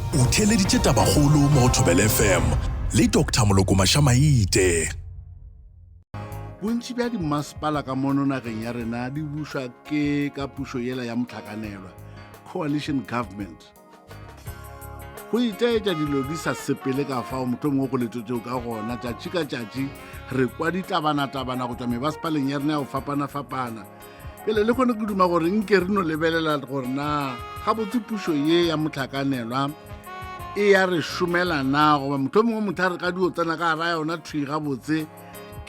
O theeleditše Tabakgolo mo go Thobela FM le Doctor Moloko Mašamaite. Bontši bja dimmasepala ka mono nageng ya rena di bušwa ke ka pušo yela ya mohlakanelwa, coalition government. Go itaetša dilo di sa sepele ka fao motho mongwe go letšetšego ka gona tšatši ka tšatši re kwa ditabanatabana go tšwa mebasepaleng ya rena ya go fapana-fapana. Pele le kgone ke duma gore nke re no lebelela gore na gabotse pušo ye ya mohlakanelwa e ya re šomela na, goba motho mongwe motho a re ka dio tsena ka gara yona thwi gabotse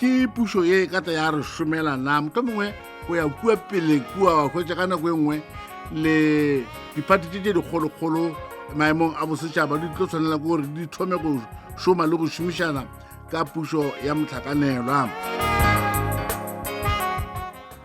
ke pušo ye e ka tla ya re šomela na. Motho mongwe o ya kua pele kua wa hwetša ka nako e nngwe le diphathi tše tše dikgolokgolo maemong a bosetšhaba di tlo tshwanela ke gore di thome go šoma le go šomišana ka pušo ya mohlakanelwa.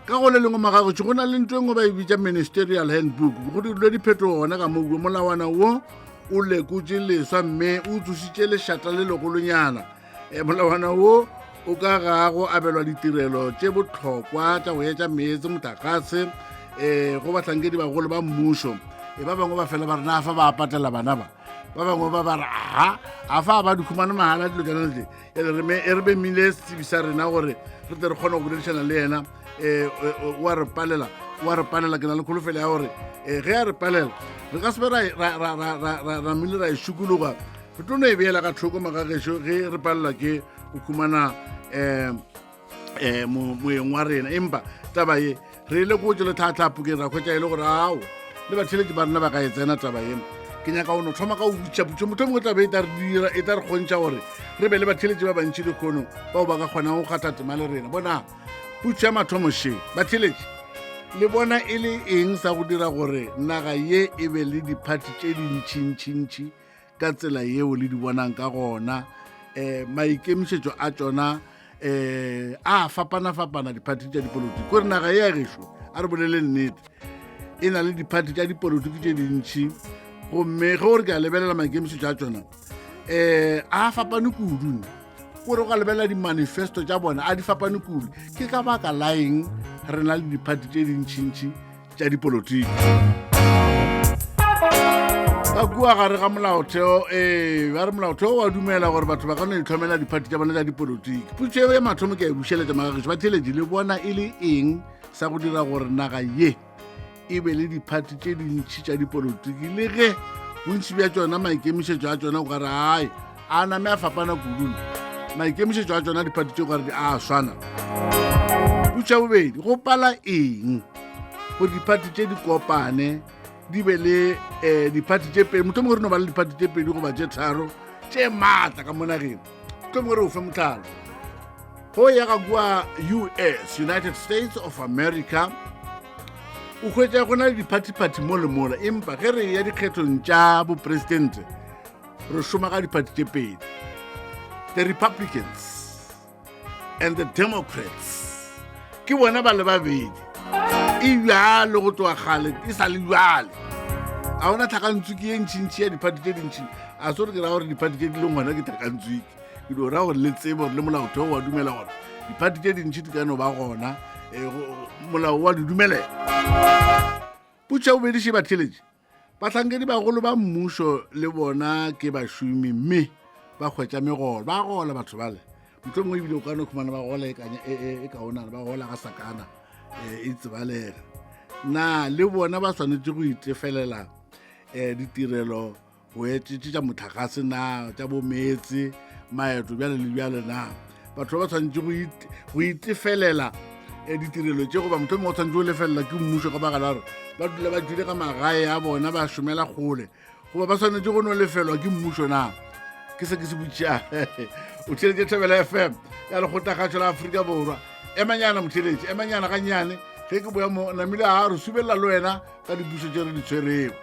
Ka go le lengwe magagetšo go na le ntho e nngwe ba e bitša ministerial handbook, go dirilwe diphetogo gona ka moo. Molawana wo o lekotše leswa mme o tsošitše lešata le legolonyana. E, molawana wo o ka ga go abelwa ditirelo tše bohlokwa tša go etša meetse, motlakase um go bahlankedi bagolo ba mmušo. E ba bangwe ba fela ba re na fa ba patela bana ba, ba bangwe ba ba re aha a fa ba di khumane mahala dilo tsena tše. E re me e re be mile setsebi sa rena gore re tle re kgone go boledišana le yena. Um wa re palela, wa re palela. Ke na le kholofelo ya gore um ge a re palela re ka se be ra mile ra e šukologa, re tlo no e beela ka thoko magagešo ge re palelwa ke go khumana um um moeng wa rena. Empa taba ye re ile ko tse le tlhatlhapokeng ra hwetša e le gore ao le batheletši ba rena ba ka e tsena taba ye. Ke nyaka go no thoma ka go butša putšo motho mongwe taba e tla re dira, e tla re kgontšha gore re be le batheletši ba bantši lekgono bao ba ka kgonang go kgatha tema le rena. Bona putšo ya mathomo še, batheletši le bona e le eng sa go dira gore naga ye e be le diphathi tše dintšhintšhintšhi ka tsela yeo le di bonang ka gona? Um maikemišetšo a tšona um a fapana-fapana diphathi tša dipolotiki. Kore naga ye ya gešo, a re bolele nnete, e na le diphathi tša dipolotiki tše dintšhi, gomme ge o re ke a lebelela maikemišetšo a tšona um a fapane kudu. Kore o ka lebelela di-manifesto tša bona a di fapane kudu. Ke ka baka la eng re na le diphathi tše dintšhintšhi tša dipolotiki? Ka kua gare ga molaotheo, ee, ba re molaotheo wa dumela gore batho ba ka no itlhomela diphathi tša bona tša dipolotiki. Putšo eo ya mathomo ke a e bušeletša magageso, ba theletše le bona e le eng sa go dira gore naga ye e be le diphathi tše dintšhi tša dipolotiki, le ge bontši bja tšona maikemišetšo a tšona o ka re ai a name a fapana kudu, maikemišetšo a tšona diphathi tše o ka re a swana. Putšo ya bobedi, go pala eng gore diphathi tše di kopane di be le um diphathi tše pedi, motho mongwe re no ba le diphathi tše pedi goba tše tharo tše maatla ka mo nageng? Motho mongwe re o fe motlhalo, go ya ka kua US, United States of America, o hwetša go na le diphathiphathi mo le mola, empa ge re ya dikgethong tša bopresidente re šoma ka diphathi tše pedi, the Republicans and the Democrats. Ke bona ba le babedi e bjalo go tloga kgale, e sa le bjale. A ona tlhakantsuki ye ntšhintšhi ya diphathi tše dintšhi. A se gore ke ra gore diphathi tše di leng gona ke tlhakantsuki, ke dio ra gore le tsebe gore le molaotheo wa dumela gore diphathi tše dintšhi di ka no ba gona, molao wa di dumelela. Putšo ya bobedi še batheletše, bahlankedi bagolo ba mmušo le bona ke bašomi mme ba hwetša megolo, ba gola batho bale. Motho mongwe ebile o ka no khumana ba gola e, e, e, e kaonana, ba gola ga sakana e tsebalega. Na le bona ba swanetše go itefelela um ditirelo go etše tša motlakase na, tša bo meetse, maeto bjale le bjale? Na batho ba ba tshwanetše go itefelela um ditirelo tše, goba motho mongwe o tshwanetše go lefelela ke mmušo ka baka la gore ba dula ba tšwile ka magae a bona ba šomela kgole, goba ba swanetše go no lefelwa ke mmušo na? Ke se ke se botšiang. O theletše Thobela FM ya Lekgotlakgašo la Afrika Borwa. Emanyana motheletše, emanyana gannyane, ge ke boya mo namile a re subelela le wena ka dipušo tše re di tshwerego.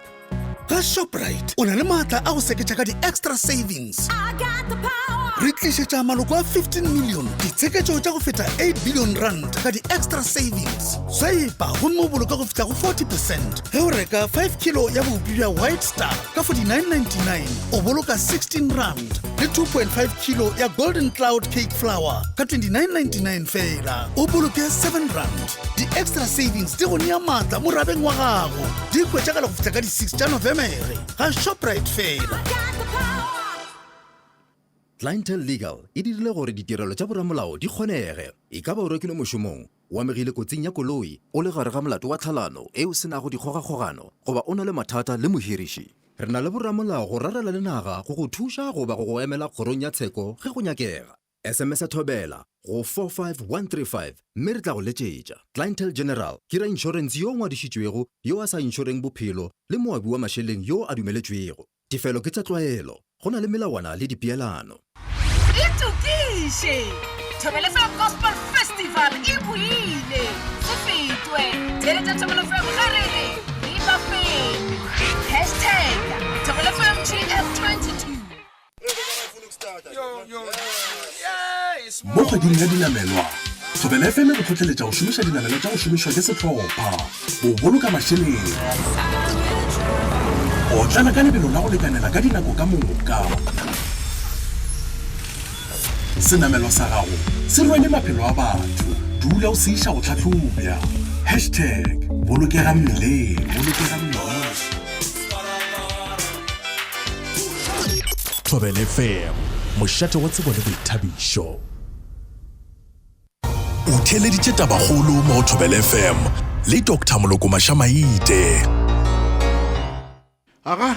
Ga Shoprite o na le maatla a go seketša ka di-extra savings. I got the power. Re tlišetša maloko a 15 million ditsheketšo tša go feta 8 billion rand ka di-extra savings. Swipa gomme o boloke go fihla go 40 percent ge o reka 5 kilo ya boupi bja White Star ka 49.99 o boloka 16 rand le 2.5 kilo ya Golden Cloud cake flour ka 29.99 feela o boloke 7 rand. Di-extra savings di go nea maatla morabeng wa gago. Di hwetšagala go fihla ka di-6 tša Novemere ga Shoprite feela. Clientele Legal e dirile gore ditirelo tša boramolao di kgonege. E ka ba o rekilwe mošomong, o amegile kotsing ya koloi, o le gare ga molato wa tlhalano e o se nago dikgogakgogano goba o na le mathata le mohiriši. Re na le boramolao go rarela le naga go go thuša goba go go emela kgorong ya tsheko ge go nyakega. SMS-a Thobela go 45135 mme re tla go letšetša. Clientele General ke rainšorense yo ngwadišitšwego yo a sa inšoreng bophelo le moabi wa mašeleng yo a dumeletšwego. Tefelo ke tša tlwaelo. Go na le melawana le dipeelano. Itokiše! Thobela FM Gospel Festival e boile! Se fetwe! Theeletša Thobela FM ge re re re bafeng! Hashtag Thobela FM GF22. Mo kgweding ya dinamelwa, Thobela FM e go hlohleletša go šomiša dinamelwa tša go šomišwa ke sehlopha go boloka mašeleng. Otlana ka lebelo la go lekanela ka dinako ka moka. Senamelwa sa gago se rwele maphelo a batho, dula o se iša go hlahlobja. Hashtag bolokega mmeleng, bolokega mmeleng. Thobela FM, mošate wa tsebo le boithabišo. O theeleditše tabakgolo mo go Thobela FM le Doctor Moloko Mašamaite. Aga,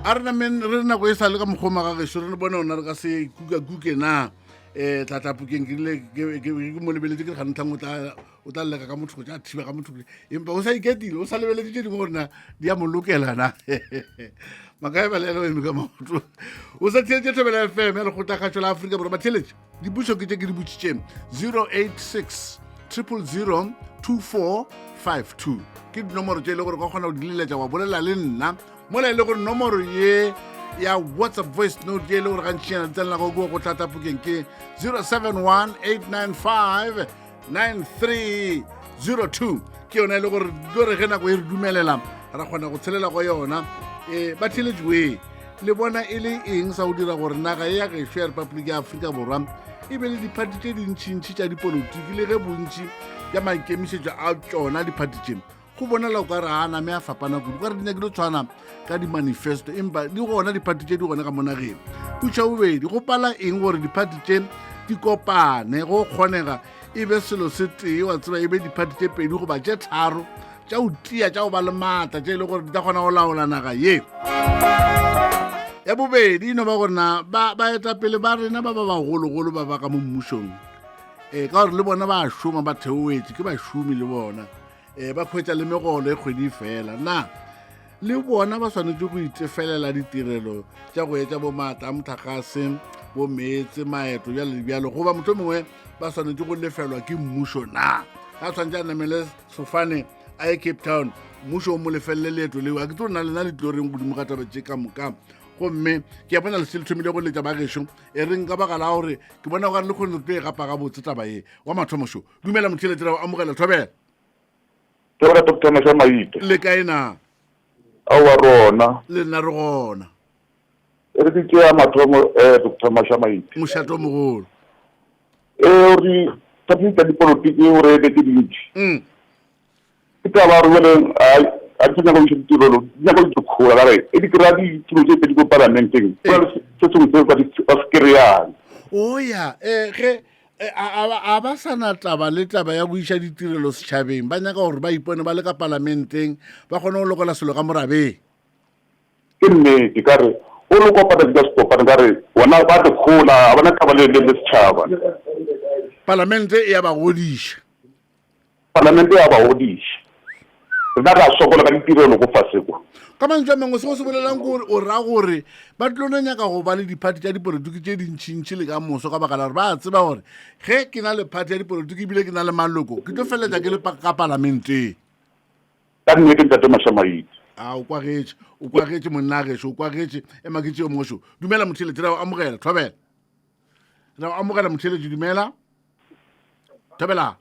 a re nameng re re nako e sa le ka mokgwa ga gešo re bone gona re ka se kuka-kuke na um tlatlapokeng ke rile ke mo lebeletse ke re gantlhang o tla o tla leka ka motho tša thiba ka motho empa o sa iketile o sa lebeletse tše dingwe gore na di a mo lokela na makaebelele o eme ka maoto o sa theletše thobela fm ya lekgotlakgašo la aforika borwa batheletše dipušo ke tše ke di botsitšeng 086 000 2452 ke dinomoro tše e le gore ka kgona go di leletša wa bolela le nna mola e le gore nomoro ye ya whatsapp voice note ye e le gore gantšinyana di tsenela go kua go tlatapokeng ke 071 895 9302 ke yona e le gore tlo re ge nako e re dumelela ra kgona go tshelela go yona um ba theletšwe le bona e le eng sa go dira gore naga e ya gešo ya republic ya aforika borwa e be le diphathi tše dintšhintšhi tša dipolotiki le ge bontši bja maikemišetšo a tšona diphathi tše go bonala o ka re a name a fapana kudu ka re di nyakile tshwana ka di-manifesto empa di gona diphathi tše di gona ka mo nageng putša bobedi go pala eng gore diphathi tše di kopane go kgonega e be selo se tee wa tseba e be diphathi tše pedi goba tše tharo tša go tia tša go ba le maatla tše e le gore di tla kgona go laola naga ye ya bobedi e no ba gore na baetapele ba rena ba ba bagologolo ba ba ka mo mmušong um ka gore le bona ba šoma ba theoetše ke bašomi le bona um ba hwetša le megolo e kgwedi fela na le bona ba swanetše go itefelela ditirelo tša go etša bo maatla a motlakase bo meetse maeto bjalo le bjalo goba motlho mongwe ba swanetše go lefelwa ke mmušo na a tshwanetse a namele sefane a ye cape town mmušo o mo lefelele leeto leo a ke tlo na lena le tlo reng godimo ga taba tše ka moka gomme ke a bona le se le thomile go letša ba gešo e reng ka baka la gore ke bona gore le kgone re tlo e gapa gabotse taba ye wa mathomošo dumela motheletši ra go amogela thobela Thobela Doctor Mashamaite. Le kae na? Aowa rona. Le nna re gona. E re ke tšea mathomo eh Doctor Mashamaite. Mošato mogolo. Eh o re party tsa dipolotiki o re be tse dintši. Ke taba gore jale a di sa nyaka go iša ditirelo di nyaka go dikgola ka re e di kry-a ditulo tse pedi ko palamenteng go na le se sengwe se ba se kry-ang. O ya eh ge E, a ba sa na taba le taba ya go iša ditirelo setšhabeng ba nyaka gore ba ipone ba le ka palamenteng ba kgone go lokela selo ka morabeng ke nnete ka re o le kopana di ka se kopane ka re bona ba re kgola ga bona taba le le setšhaba palamente e ya ba godiša Palamente ya ba godiša. Rena re a sokola ka ditirelo ko fase kwa. Ka mantšu a mangwe, seo se bolelang ke gore o ra gore ba tlo no nyaka go ba le diphathi tša dipolotiki tše dintšintši le ka moso ka baka la gore ba a tseba gore ge ke na le phathi ya dipolotiki ebile ke na le maloko ke tlo feleletša ke le ka palamenteng. Ka nnete Ntate Mashamaite. A o kwagetše, o kwagetše monna gešo, o kwagetše. Ema ke tšeo mošo. Dumela motheeletši, re a o amogela. Thobela. Re amogela motheletši, dumela. Thobela.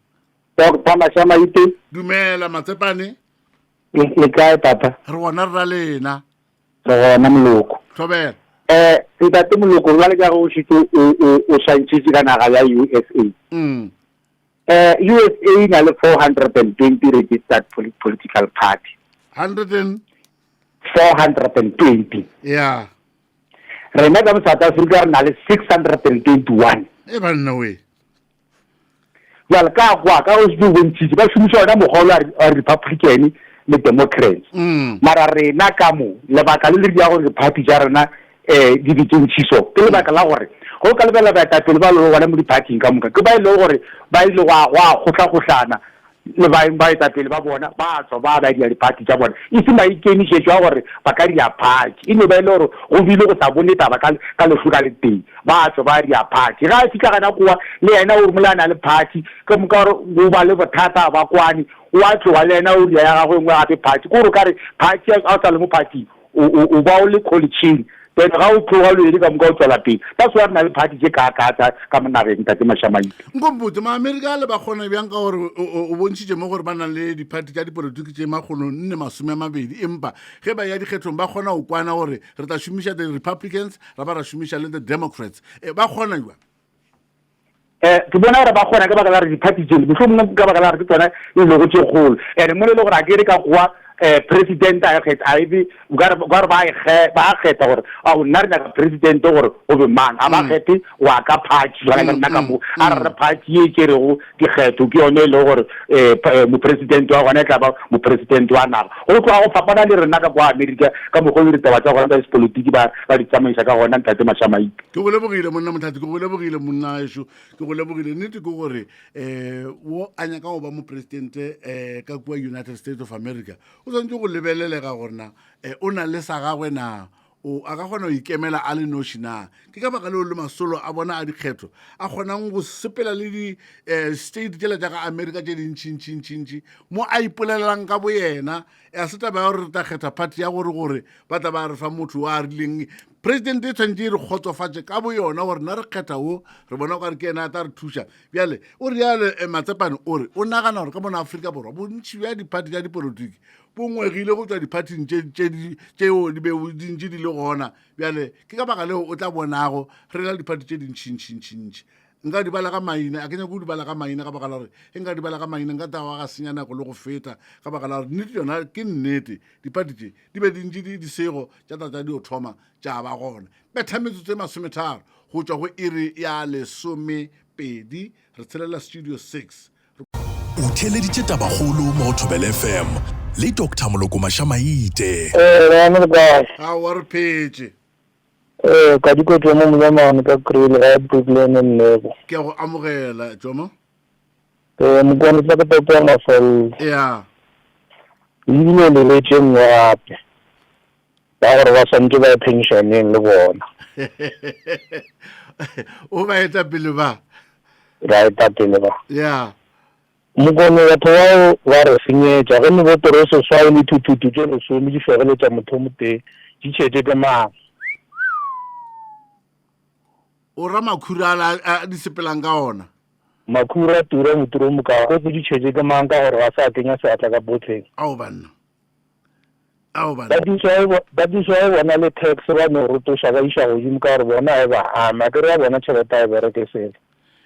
Doctor Mashamaite. Dumela Matsepane. Le kae papa? Re gona re ra lena. Re gona moloko. Thobela. Eh ntate moloko jwale ka ge o šitse o swantšhitše ka naga ya USA. Eh USA e na le 420 registered political party. 100 and 420. Yeah. Rena ka mo South Africa re na le 621. E banna we. Jwale ka kwa ka go se bontšhitše ba šomiša ona mokgwa o wa Republican le Democrats. Mara rena ka mo lebaka le le ria gore di-party tša rena um di be tše ntši so ke lebaka la gore ge o ka lebelela baetapele ba lego gona mo di-party-ing ka moka ke ba e lego gore ba ile gwa gwa kgohlakgohlana le ba baetapele ba bona ba tswa ba ba dia di-party tša bona e se maikemišetšo a gore ba ka dia party e no ba e le gore go bile go sa bone taba ka ka lehlo ka letee ba tswa ba dia party ge a fihla gana kowa le yena o mola a na le party ke moka gore go ba le bothata ba kwane o a tloga le yena o ria ya gagwe e nngwe gape party ke gore o ka re party a o sa le mo party O, o, o ba o le kholetšheng, then ga o tloga o le ka moka o tswela pele. That's why re na le party tše kaakaa tsa ka mo nageng, Ntate Mashamaite. Nkompotse, Maamerika ale ba kgona bjang ka gore o, o, o bontšhitše mo gore ba na le diphathi tša dipolotiki tše makgolo nne masome a mabedi, empa ge ba ya dikgethong ba kgona go kwana gore re tla šomiša the Republicans ra ba ra šomiša le the Democrats. E, ba kgona bjang? Um ke bona gore ba kgona ka baka la gore di-party tšele mohlomongwe ka baka la gore ke tsona e lego tše kgolo and mo le le gore a ke re ka goa um president a kgetha a ebe okare ba ba kgetha gore ao nna re nyaka president gore o be mang a ba kgethe wa ka party jwale ka rena ka mo a re re party ye e tšerego dikgetho ke yone e lego gore um mopresident wa gona e tla ba mopresident wa naga go tloga go fapana le rena ka kwa America ka mokgwa o ditaba tsa gona tsa sepolotiki ba ba di tsamaisa ka gona ntate Mashamaite. Ke go lebogile monna Motlhatsi, ke go lebogile monna ešo, ke go lebogile. Nnete ke gore um wo a nyaka go ba mopresidente um ka kua United States of America o tshwanetse go lebelelega gore na um o na le sa gagwe na o a ka kgona go ikemela a le noši na. Ke ka baka leo le masolo a bona a dikgetho a kgonang go sepela le di-state tšela tša ka America tše dintšintšintšintši mo a ipolelelang ka boyena. A se taba ya gore re tla kgetha party ya gore gore ba tla ba re fa motho wa a rileng. President e tshwanetse e re kgotsofatše ka boyona gore na re kgetha wo re bona gore ke yena a tla re thuša. Bjale o rialo eh, Matsepane o re o nagana gore ka mona Afrika Borwa bontši bja diphathi tša dipolotiki bo ngwegile go tšwa diphathing tšeo di bego di ntše di le gona. Bjale ke ka baka leo o tla bonago re na le diphathi tše dintšintšintšintši. Nka di bala ka maina, a ke nyake go di bala ka maina ka baka la gore ge nka di bala ka maina nka tla wa ga senya nako le go feta ka baka la gore nnete yona ke nnete. Diphathi tše di be di ntše di di sego tša tla tša dio thoma tša ba gona. Betha metsotso e masometharo go tšwa go iri ya lesomepedi re tshelela studio 6. O theeleditše Tabakgolo mo go Thobela FM le Doctor Moloko Mashamaite. Ee, le gona le kae? Aowa re phetše. Ee, ka di ko Jomo Monyamane ka Kriel ga Brooklyn Nnebo. Ke a go amogela Jomo. Ee, mokwane tla ke topo ya mafelelo. Ya. Ebile le letše nngwe gape. Ba gore ba swantše ba ye pensioneng le bona. O ba eta pele ba. Ba eta pele ba. Ya. Mokone batho bao ba re senyetša. Ge mebotoro e seswai le thuthutu tše lesome di fegeletša motho o motee, di tšhetše ke mang? O ra makhura a a di sepelang ka ona? Makhura a tura moturo o mokago, kotsi di tšhetše ke mang ka gore ga se a kenya seatla ka potleng? Ao banna! Ao banna! Ba tlišwa e bona le tax ba no rotoša ba iša godimo ka gore bona e ba ama, akere ya bona tšhelete ga e bereke selo.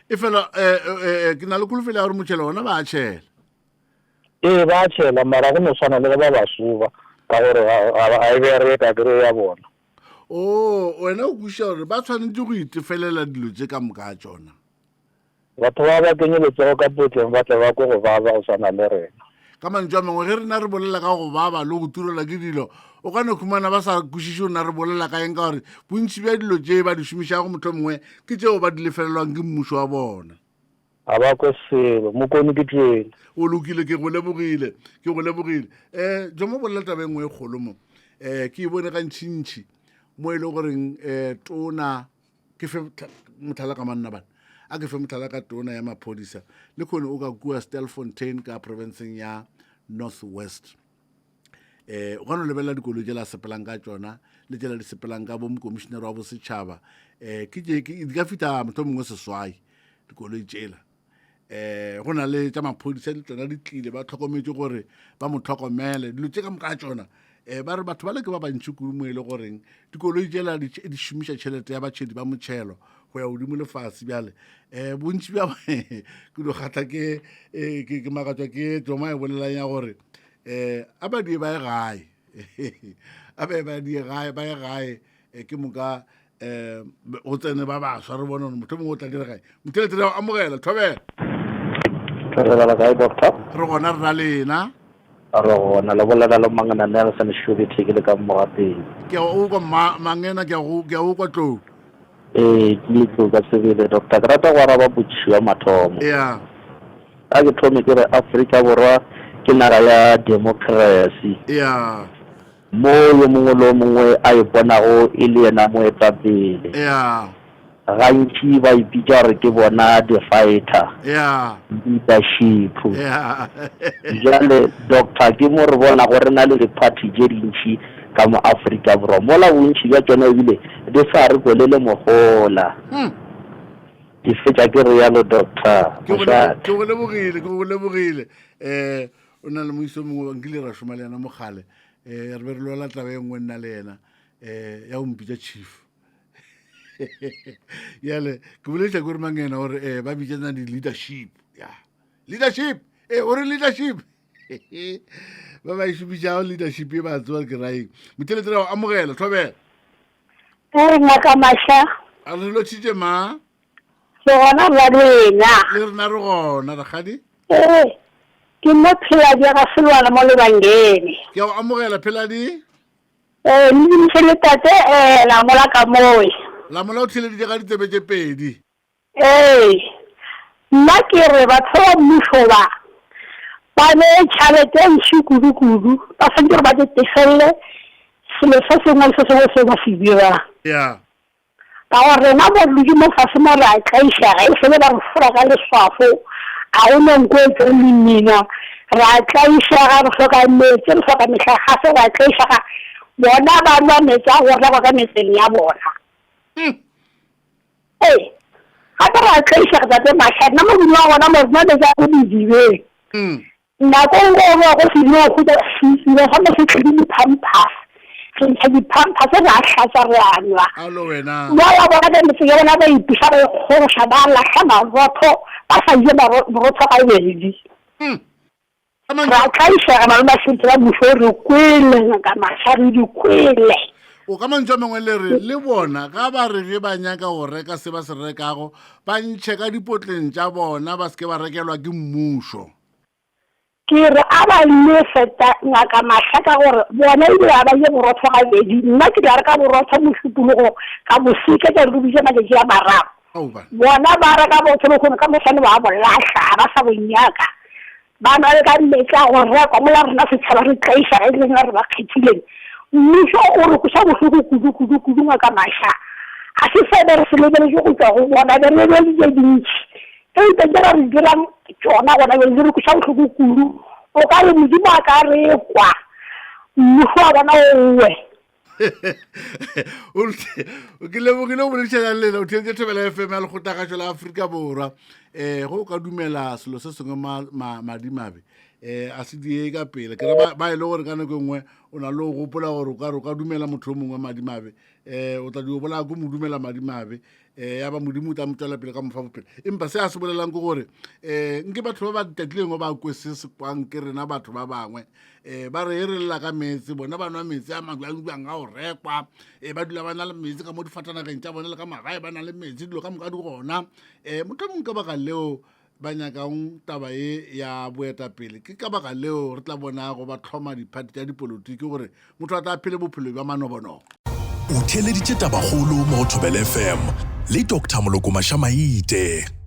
Efela eh, eh, eh, ke na le kholofelo ya gore motšhelo ona ba a tšhela. Ee, ba a tšhela mara go no swana le ge ba ba soba ka gore ga e bereke akere ya bona. Oo, wena o kwešiša gore ba tshwanetše go itefelela dilo tše ka moka ga tšona. Batho ba ba kenye letsogo ka potleng ba tle ba kwe go baba go swana le rena. Ka mantšu a mangwe, ge rena re bolela ka go baba le go turelwa ke dilo, o ka no khumana ba sa kwešiše gore na re bolela ka eng ka gore bontši bja dilo tše ba di šomišago mohlomongwe ke tšeo ba di lefelelwang ke mmušo wa bona. Ga ba kwe selo. Mokone ke tšwele. O lokile, ke go lebogile, ke go lebogile. Um Jomo bolela taba e nngwe e kgolo mo. Um ke e bone gantšintši mo e le goreng um tona ke fe mohlala ka manna bana a ke fe mohlala ka tona ya maphodisa le kgone o ka kua Stelfontein ka provinceng ya North West. Um o ka no lebelela dikoloi tšela sepelang ka tšona le tšela di sepelang ka bo mokomišenere wa bosetšhaba um ke tše di ka fihla mohlomongwe mongwe seswai dikoloi tšela. Um go na le tša maphodisa le tšona di tlile ba tlhokometše gore ba mo tlhokomele dilo tše ka moka tšona. Um ba re batho ba le ke ba bantši kudu mo e le goreng dikoloi tšela di šomiša tšhelete ya batšhedi ba motšhelo go ya godimo lefase bjale. Um bontši bja ke no kgatha ke ke makatšwa ke tsoma e bolelang ya gore um a ba die ba ye gae a be ba die gae ba ye gae ke moka um go tsene ba baswa re bone gore motho mongwe o tla dira gae motheletsi re amogela thobela. Thobela kae doctor? Re gona re na lena. Re gona le bolela le Mangena Nelson Shubithe ke le ka Mogapeng. Ke a o kwa Mangena ke a go ke a o kwa tlou. Ee ke le tlou ka sebele doctor ke rata go araba potšišo ya mathomo. Yeah. A ke thome ke re Afrika Borwa ke naga ya democracy. Yeah. Mo yo mongwe le yo mongwe a iponago e le yena moetapele. Yeah. Gantši ba ipitša gore ke bona di-fighter, Yeah. leadership. Yeah. Bjale doctor ke mo re bonago re na le di-party tše dintši ka mo Afrika Borwa, mola bontši bja tšona ebile di sa re kwelele mohola. Hmm. Ke fetša ke realo doctor. Ke go lebo- ke go lebogile, ke go lebogile. Eh o na le moiso mongwe nkile ra šoma le yena mogale. Eh re be re lwela taba e nngwe nna le yena eh ya go mpitša chief. Yale ke boletša ke gore mang yena gore eh ba bitšana di-leadership. Ya. Leadership. Eh o re leadership. Ba ba e šomišago leadership e ba tseba ke raeng. Motheletsi re a go amogela, thobela. Ee, Ngaka Mahla. A re lotšhitše ma? Re gona rra lena. Le rena re gona, rakgadi. Ee, ke nna Pheladi ya ga Selwana mo Lebangene. Ke a go amogela, Pheladi. Ee, le dumiše le tate eh, Lamola Kamoe. Lamola o theeleditše ka ditsebe tše pedi. Ee, nna ke re batho ba mmušo ba, ba bee tšhalete e ntši kudu-kudu, ba swanetše gore ba di tefelle selo se sengwe le se sengwe seo ba se dirang. Ya. Ka gore rena mo re dutše mo fase mo re a tlaišega, e sele ba re fora ka leswafo, ga go no nko e tšwang lemina, re a tlaišega, re hloka meetse, re hloka mehlagase, re a tlaišega, bona ba nwa meetse a go rekwa ka metseng ya bona. Ee, gape re a tlaišega tate Mahla, nna mo ke dulang gona mo re nwa meetse a ko didibeng. Nako e nngwe o boa ko sedibeng o hwetša sediba sa mo se tletse di-pampers. Re ntšha di-pampers re a hlatswa re a nwa. Alo wena. Mola bona ka metseng ya bona ba ipuša ba ikgogoša ba lahla marotho ba sa je borotho gabedi. Re a tlaišega malome a šetše ba mmušo re kwele ngaka Mahla re di kwele. O ka mantšu a mangwe le re le bona ga ba re ge ba nyaka go reka se ba se rekago ba ntšhe ka dipotleng tša bona ba se ke ba rekelwa ke mmušo. Ke re a ba lefe ta ngaka Mahla ka gore bona ebile ga ba je borotho gabedi. Nna ke tla reka borotho Mošupologo ka bo seketša re bitše matšatši a mararo. Bona ba reka borotho lehono ka moswane ba bo lahla ga ba sa bo nyaka. Ba nwa le ka meetse a go rekwa mola rena setšhaba re tlaišega e le rena re ba kgethileng. Mmušo o re kweša bohloko kudu kudu kudu ngaka Mahla. Ga se se be re se lebeletše go tšwa go bona be re lebeletše tše dintši. Eupša tše ba re dirang tšona gona bjale di re kweša bohloko kudu. O ka re Modimo a ka re kwa, mmušo wa bona o we. Ke lebogile go boledišana le lena o theeditše Thobela FM ya Lekgotlakgašo la Afrika Borwa. Um go o ka dumela selo se sengwe madimabe um a se die ka pele. Ke re ba e le gore ka nako e nngwe o na le go gopola gore o ka re o ka dumela motho o mongwe madimabe um o tla dio bolaya ko mo dumela madimabe um ya ba Modimo o tla mo tswela pele ka mo fa bophelo. Empa se a se bolelang ke gore um nke batho ba ba tatileng ba kwe se se kwang ke rena batho ba bangwe um ba re e re lla ka meetse bona ba nwa meetse a mabjangbjang a go rekwa um ba dula ba na le meetse ka mo difatanageng tša bona le ka magae ba na le meetse dilo ka moka di gona um mohlomong ka baka leo ba nyakang taba ye ya boetapele ke ka baka leo re tla bonago ba hloma diphathi tša dipolotiki gore motho a tla phele bophelo bja manobonobo. O theeleditše Tabakgolo mo go Thobela FM le Doctor Moloko Mašamaite.